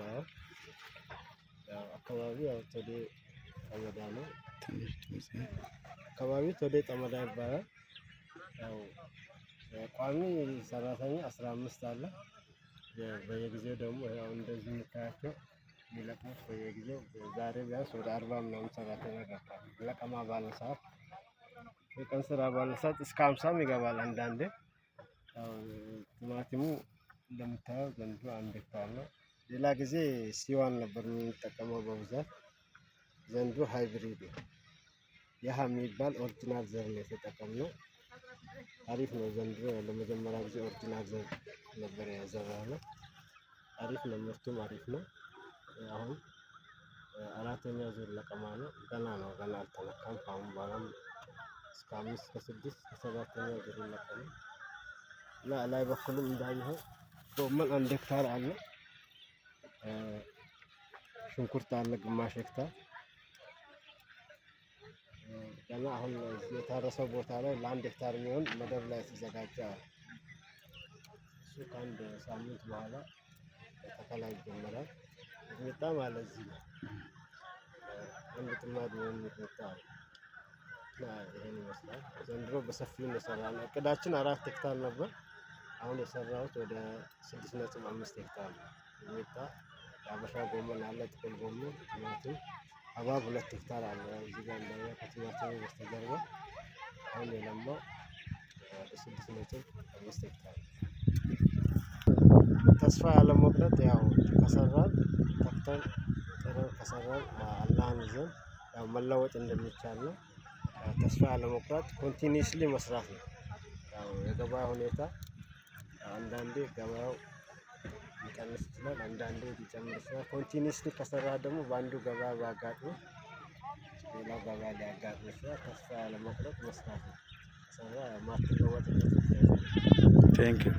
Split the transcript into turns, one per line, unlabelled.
ይባላል። ያው አካባቢው ያው ቶዴ ጠመዳ ነው።
ትንሽ ድምጽ።
አካባቢው ቶዴ ጠመዳ ይባላል። ያው ቋሚ ሰራተኛ 15 አለ። በየጊዜው ደግሞ ያው እንደዚህ የምታያቸው የሚለቅሙት በየጊዜው ዛሬ ቢያንስ ወደ 40 ምናምን ሰራተኛ ገብቷል። ለቀማ ባለ ሰዓት፣ የቀን ስራ ባለ ሰዓት እስከ 50ም ይገባል አንዳንዴ። ያው ቲማቲሙ እንደምታየው ዘንድሮ 1 ሄክታር ነው። ሌላ ጊዜ C1 ነበር የምንጠቀመው በብዛት። ዘንድሮ hybrid ነው። ያህ የሚባል original ዘር ነው የተጠቀምነው። አሪፍ ነው። ዘንድሮ ለመጀመሪያ ጊዜ original ዘር ነበር የዘራነው። አሪፍ ነው፣ ምርቱም አሪፍ ነው። አሁን አራተኛ ዙር ለቀማ ነው። ገና ነው፣ ገና አልተነካም። ከአሁን በኋላም እስከ አምስት፣ ከስድስት፣ ከሰባተኛ ዙር ይለቀማል። እና ላይ በኩልም እንዳየኸው ጎመን 1 ሄክታር አለ። ሽንኩርት አለ ግማሽ ሄክታር። ገና አሁን የታረሰው ቦታ ላይ ለ1 ሄክታር የሚሆን መደብ ላይ የተዘጋጀ አለ። እሱ ከአንድ ሳምንት በኋላ ተከላ ይጀመራል። ሚጥሚጣም አለ እዚህ ነው። 1 ጥማድ የሚሆን ሚጥሚጣ አለ። እና ይሄን ይመስላል። ዘንድሮ በሰፊው ነው የሰራነው። እቅዳችን 4 ሄክታር ነበር። አሁን የሰራሁት ወደ 6.5 ሄክታር ነው። ሚጥሚጣ፣ የአበሻ ጎመን አለ፣ ጥቅል ጎመን፣ ቲማቲም፣ ሀባብ 2 ሄክታር አለ። እዚህ ጋር እንዳየኸው ከቲማቲሙ በስተጀርባ አሁን የለማው ወደ 6.5 ሄክታር ነው። ተስፋ ያለመቁረጥ፣ ያው ከሰራን፣ ተግተን ጥረን ከሰራን፣ አላህን ይዘን ያው መለወጥ እንደሚቻል ነው። ተስፋ ያለመቁረጥ፣ continuously መስራት ነው። ያው የገበያ ሁኔታ አንዳንዴ ገበያው ሊቀንስ ይችላል፣ አንዳንዴ ሊጨምር ይችላል። Continuously ከሰራህ ደግሞ በአንዱ ገበያ ባያጋጥምህ ሌላው ገበያ ሊያጋጥም ይችላል። ተስፋ ያለመቁረጥ መስራት ነው። ከሰራህ የማትለወጥበት ምክንያት የለም።
Thank you.